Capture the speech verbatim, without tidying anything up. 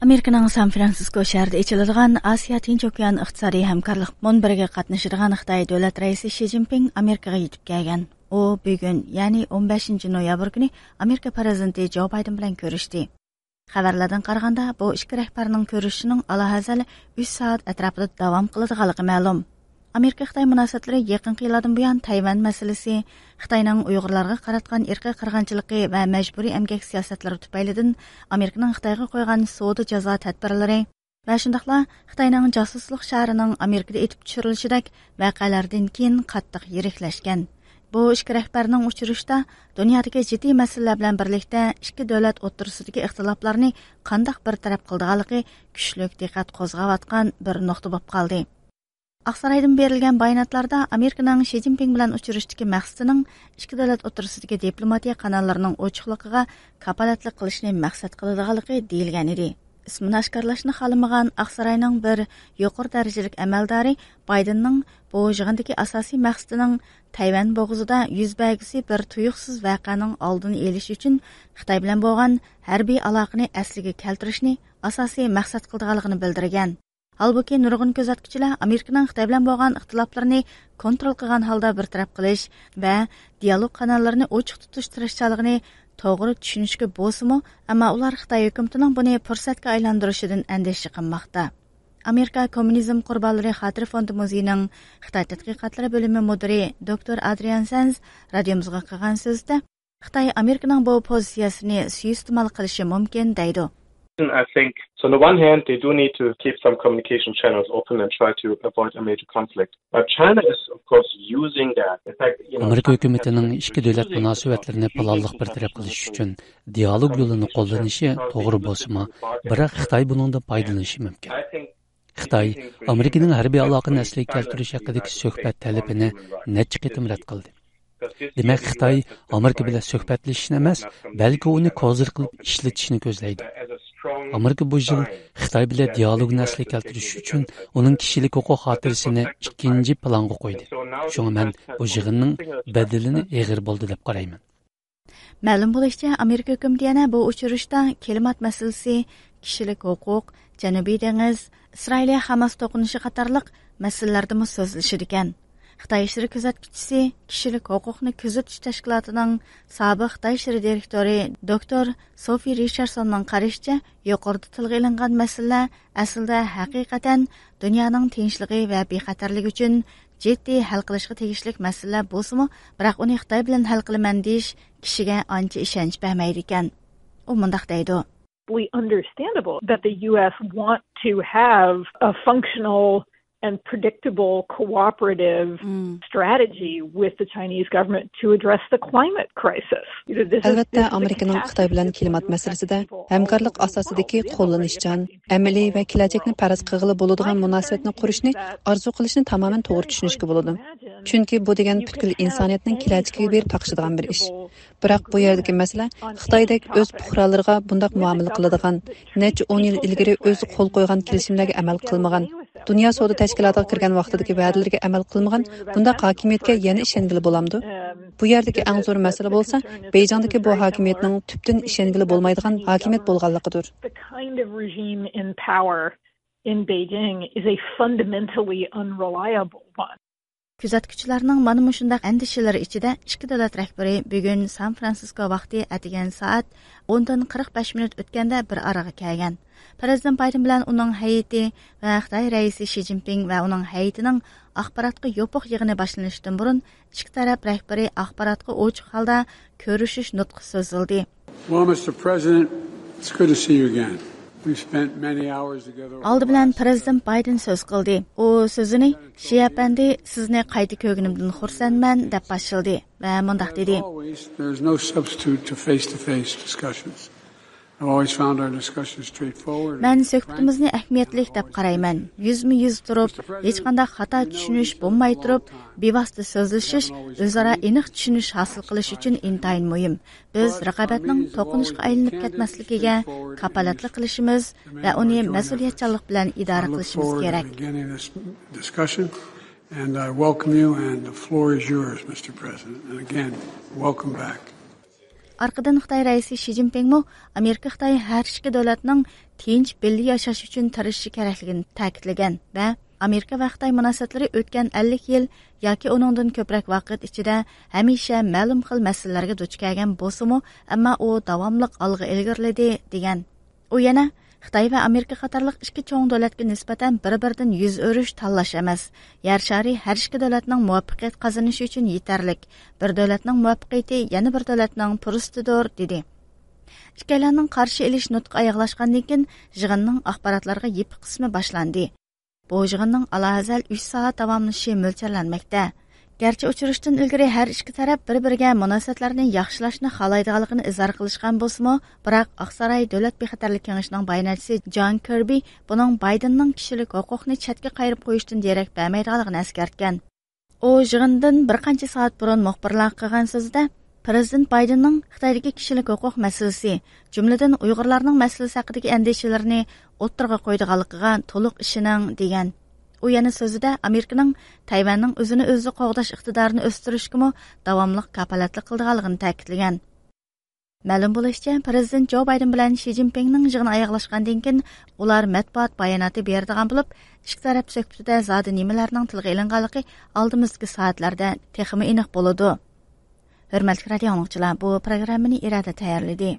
ئامېرىكىنىڭ سان فرانسىسكو شەھىرىدە ئېچىلىدىغان ئاسىيا تىنچ ئوكيان ئىقتىسادىي ھەمكارلىق مۇنبىرىگە قاتنىشىدىغان خىتاي دۆلەت رەئىسى شى جىنپىڭ ئامېرىكىغا يېتىپ كەلگەن. ئۇ بۈگۈن، يەنى ئون بەشىنچى نويابىر كۈنى ئامېرىكا پىرېزىدېنتى جو بايدېن بىلەن كۆرۈشتى. خەۋەرلەردىن قارىغاندا، بۇ ئىككى رەھبەرنىڭ كۆرۈشۈشىنىڭ ئالاھازەل ئۈچ سائەت ئەتراپىدا داۋام قىلىدىغانلىقى مەلۇم. ئامېرىكا-خىتاي مۇناسىۋەتلىرى يېقىنقى يىللاردىن بۇيان تەيۋەن مەسىلىسى، خىتاينىڭ ئۇيغۇرلارغا قاراتقان ئىرقىي قىرغىنچىلىقى ۋە مەجبۇرىي ئەمگەك سىياسەتلىرى تۈپەيلىدىن ئامېرىكىنىڭ خىتايغا قويغان سودا جازا تەدبىرلىرى ۋە شۇنداقلا خىتاينىڭ جاسۇسلۇق شارىنىڭ ئامېرىكىدا ئېتىپ چۈشۈرۈلۈشىدەك ۋەقەلەردىن كېيىن قاتتىق يىرىكلەشكەن. بۇ ئىككى رەھبەرنىڭ ئۇچرىشىشىدا دۇنيادىكى جىددىي مەسىلىلەر بىلەن بىرلىكتە ئىككى دۆلەت ئوتتۇرىسىدىكى ئىختىلاپلارنى قانداق بىر تەرەپ قىلىدىغانلىقى كۈچلۈك دىققەت قوزغاۋاتقان بىر نۇقتا بولۇپ قالدى. ئاقسارايدىن بېرىلگەن باياناتلاردا ئامېرىكىنىڭ شى جىنپىڭ بىلەن ئۇچرىشىشتىكى مەقسىتىنىڭ ئىككى دۆلەت ئوتتۇرىسىدىكى دىپلوماتىيە قاناللىرىنىڭ ئوچۇقلۇقىغا كاپالەتلىك قىلىشنى مەقسەت قىلىدىغانلىقى دېيىلگەن ئىدى. ئىسمىنى ئاشكارىلاشنى خالىمىغان ئاقساراينىڭ بىر يۇقىرى دەرىجىلىك ئەمەلدارى بايدېننىڭ بۇ يىغىندىكى ئاساسىي مەقسىتىنىڭ تەيۋەن بوغۇزىدا يۈز بەرگۈسى بىر تۇيۇقسىز ۋەقەنىڭ ئالدىنى ئېلىش ئۈچۈن خىتاي بىلەن بولغان ھەربىي ئالاقىنى ئەسلىگە كەلتۈرۈشنى ئاساسىي مەقسەت قىلىدىغانلىقىنى بىلدۈرگەن. ھالبۇكى، نۇرغۇن كۆزەتكۈچىلەر ئامېرىكىنىڭ خىتاي بىلەن بولغان ئىختىلاپلىرىنى كونترول قىلغان ھالدا بىر تەرەپ قىلىش ۋە دىيالوگ قاناللىرىنى ئوچۇق تۇتۇش تىرىشچانلىقىنى توغرا چۈشىنىشكە بولسىمۇ، ئەمما ئۇلار خىتاي ھۆكۈمىتىنىڭ بۇنى پۇرسەتكە ئايلاندۇرۇشىدىن ئەندىشە قىلماقتا. ئامېرىكا كوممۇنىزم قۇربانلىرى خاتىرە فوندى مۇزېيىنىڭ خىتاي تەتقىقاتلىرى بۆلۈمى مۇدىرى دوكتور ئادرىيان سەنز رادىيومىزغا قىلغان سۆزىدە، خىتاي ئامېرىكىنىڭ بۇ پوزىتسىيەسىنى سۇيىئىستېمال قىلىشى مۇمكىن، دەيدۇ. I think, so on the one hand, they do need to keep some communication channels open and try to avoid a major conflict. But China is, of course, using that. In fact, you know, ئامېرىكا ھۆكۈمىتىنىڭ ئىككى دۆلەت مۇناسىۋەتلىرىنى پىلانلىق بىر تەرەپ قىلىش ئۈچۈن دىئالوگ يولىنى قوللىنىشى توغرا بولسىمۇ، بىراق خىتاي بۇنىڭدىن پايدىلىنىشى مۇمكىن. خىتاي ئامېرىكىنىڭ ھەربىي ئالاقىنى ئەسلىگە كەلتۈرۈش ھەققىدىكى سۆھبەت تەلىپىنى نەچچە قېتىم رەت قىلدى. دېمەك، خىتاي ئامېرىكا بىلەن سۆھبەتلىشىشنى ئەمەس، بەلكى ئۇنى كوزىر قىلىپ ئىشلىتىشنى كۆزلەيدۇ. ئامېرىكا بۇ يىل خىتاي بىلەن دىئالوگنى ئەسلىگە كەلتۈرۈش ئۈچۈن ئۇنىڭ كىشىلىك ھوقۇق خاتىرىسىنى ئىككىنچى پىلانغا قويدى. شۇڭا مەن بۇ يىغىننىڭ بەدىلىنى ئېغىر بولدى دەپ قارايمەن. مەلۇم بولۇشىچە، ئامېرىكا ھۆكۈمىتى يەنە بۇ ئۇچرىشىشتا كىلىمات مەسىلىسى، كىشىلىك ھوقۇق، جەنۇبىي دېڭىز، ئىسرائىلىيە خاماس توقۇنۇشى قاتارلىق مەسىلىلەردىمۇ سۆزلىشىدىكەن. خىتاي ئىشلىرى كۆزەتكۈچىسى، كىشىلىك ھوقۇقنى كۆزىتىش تەشكىلاتىنىڭ سابىق خىتاي ئىشلىرى دىرېكتورى دوكتور سوفى رىچاردسوننىڭ قارىشىچە، يۇقىرىدا تىلغا ئېلىنغان مەسىلىلەر ئەسلىدە ھەقىقەتەن دۇنيانىڭ تىنچلىقى ۋە بىخەتەرلىكى ئۈچۈن جىددىي ھەل قىلىشقا تېگىشلىك مەسىلىلەر بولسىمۇ، بىراق ئۇنى خىتاي بىلەن ھەل قىلىمەن دېيىش كىشىگە ئانچە ئىشەنچ بەرمەيدىكەن. ئۇ مۇنداق دەيدۇ. U S want to have a functional and predictable cooperative strategy with the Chinese government to address the climate crisis. You know, this is, ئەلۋەتتە، this is a ئامېرىكىنىڭ خىتاي بىلەن كىلىمات مەسىلىسىدە ھەمكارلىق ئاساسىدىكى قوللىنىشچان، ئەمەلىي ۋە كېلەچەكنى پەرەز قىلغىلى بولىدىغان مۇناسىۋەتنى قۇرۇشنى ئارزۇ قىلىشىنى تامامەن توغرا چۈشىنىشكە بولىدۇ. چۈنكى بۇ دېگەن پۈتكۈل ئىنسانىيەتنىڭ كېلەچىكىگە بېرىپ تاقىشىدىغان بىر ئىش. بىراق بۇ يەردىكى مەسىلە خىتايدەك ئۆز پۇقرالىرىغا بۇنداق مۇئامىلە قىلىدىغان، نەچچە ئون يىل ئىلگىرى ئۆزى قول قويغان كېلىشىملەرگە ئەمەل قىلمىغان، دۇنيا سودا تەشكىلاتىغا كىرگەن ۋاقتىدىكى ۋەدىلىرىگە ئەمەل قىلمىغان بۇنداق ھاكىمىيەتكە يەنە ئىشەنگىلى بولامدۇ؟ بۇ يەردىكى ئەڭ زور مەسىلە بولسا، بېيجىڭدىكى بۇ ھاكىمىيەتنىڭ تۈپتىن ئىشەنگىلى بولمايدىغان ھاكىمىيەت بولغانلىقىدۇر. The kind of regime in power in Beijing is a fundamentally unreliable one. كۆزەتكۈچىلەرنىڭ مانا مۇشۇنداق ئەندىشىلىرى ئىچىدە ئىككى دۆلەت رەھبىرى بۈگۈن سان فرانسىسكو ۋاقتى ئەتىگەن سائەت ئوندىن قىرىق بەش مىنۇت ئۆتكەندە بىر ئارىغا كەلگەن. پىرېزىدېنت بايدېن بىلەن ئۇنىڭ ھەيئىتى ۋە خىتاي رەئىسى شى جىنپىڭ ۋە ئۇنىڭ ھەيئىتىنىڭ ئاخباراتقا يوپۇق يىغىنى باشلىنىشتىن بۇرۇن ئىككى تەرەپ رەھبىرى ئاخباراتقا ئوچۇق ھالدا كۆرۈشۈش نۇتقى سۆزلىدى. Well, Mister President, it's good to see you again. We've spent many hours together over the ئالدى بىلەن last پىرېزىدېنت بايدېن سۆز قىلدى. ئۇ سۆزىنى، «شى ئەپەندى، سىزنى قايتا كۆرگىنىمدىن خۇرسەنمەن» دەپ باشلىدى ۋە مۇنداق دېدى. As always, there is no substitute to face-to-face discussions. I've always found our discussions straightforward and مەن سۆھبىتىمىزنى ئەھمىيەتلىك دەپ قارايمەن. يۈزمۇ يۈز تۇرۇپ، ھېچقانداق خاتا چۈشىنىش بولماي تۇرۇپ، بىۋاسىتە سۆزلىشىش ئۆزئارا ئېنىق چۈشىنىش ھاسىل قىلىش ئۈچۈن ئىنتايىن مۇھىم. بىز رىقابەتنىڭ توقۇنۇشقا ئايلىنىپ كەتمەسلىكىگە كاپالەتلىك قىلىشىمىز ۋە ئۇنى مەسئۇلىيەتچانلىق بىلەن ئىدارە قىلىشىمىز كېرەك. And I welcome you, and the floor is yours, Mister President. And again, welcome back. ئارقىدىن خىتاي رەئىسى شى جىنپىڭمۇ ئامېرىكا خىتاي ھەر ئىككى دۆلەتنىڭ تىنچ، بىللە ياشاش ئۈچۈن تىرىشىشى كېرەكلىكىنى تەكىتلىگەن ۋە ئامېرىكا ۋە خىتاي مۇناسىۋەتلىرى ئۆتكەن ئەللىك يىل ياكى ئۇنىڭدىن كۆپرەك ۋاقىت ئىچىدە ھەمىشە مەلۇم خىل مەسىلىلەرگە دۇچ كەلگەن بولسىمۇ، ئەمما ئۇ داۋاملىق ئالغا ئىلگىرىلىدى، دېگەن. ئۇ يەنە خىتاي ۋە ئامېرىكا قاتارلىق ئىككى چوڭ دۆلەتكە نىسبەتەن بىر-بىرىدىن يۈز ئۆرۈش تاللاش ئەمەس. يەر شارى ھەر ئىككى دۆلەتنىڭ مۇۋەپپەقىيەت قازىنىشى ئۈچۈن يېتەرلىك. بىر دۆلەتنىڭ مۇۋەپپەقىيىتى يەنە بىر دۆلەتنىڭ پۇرسىتىدۇر، دېدى. ئىككىيلەننىڭ قارشى ئېلىش نۇتقى ئاياغلاشقاندىن كېيىن، يىغىننىڭ ئاخباراتلارغا يېپىق قىسمى باشلاندى. بۇ يىغىننىڭ ئالاھەزەل ئۈچ سائەت داۋاملىشىشى مۆلچەرلەنمەكتە. گەرچە ئۇچرىشىشتىن ئىلگىرى ھەر ئىككى تەرەپ بىر-بىرىگە مۇناسىۋەتلەرنى ياخشىلاشنى خالايدىغانلىقىنى ئىزھار قىلىشقان بولسىمۇ، بىراق ئاقساراي دۆلەت بىخەتەرلىك كېڭىشىنىڭ باياناتچىسى جان كىربى بۇنىڭ بايدېننىڭ كىشىلىك ھوقۇقنى چەتكە قايرىپ قويۇشتىن دېرەك بەرمەيدىغانلىقىنى ئەسكەرتكەن. ئۇ يىغىندىن بىر قانچە سائەت بۇرۇن مۇخبىرلارغا قىلغان سۆزىدە، پىرېزىدېنت بايدېننىڭ خىتايدىكى كىشىلىك ھوقۇق مەسىلىسى، جۈملىدىن ئۇيغۇرلارنىڭ مەسىلىسى ھەققىدىكى ئەندىشىلىرىنى ئوتتۇرىغا قويىدىغانلىقىغا تولۇق ئىشىنىڭ، دېگەن. ئۇ يەنە سۆزىدە ئامېرىكىنىڭ تەيۋەننىڭ ئۆزىنى ئۆزى قوغداش ئىقتىدارىنى ئۆستۈرۈشكىمۇ داۋاملىق كاپالەتلىك قىلىدىغانلىقىنى تەكىتلىگەن. مەلۇم بولۇشىچە، پىرېزىدېنت جو بايدېن بىلەن شى جىنپىڭنىڭ يىغىنى ئاياغلاشقاندىن كېيىن، ئۇلار مەتبۇئات باياناتى بېرىدىغان بولۇپ، ئىككى تەرەپ سۆھبىتىدە زادى نېمىلەرنىڭ تىلغا ئېلىنغانلىقى ئالدىمىزدىكى سائەتلەردە تېخىمۇ ئېنىق بولىدۇ. ھۆرمەتلىك رادىئو ئاڭلىغۇچىلار، بۇ پروگراممىنى ئىرادە تەييارلىدى.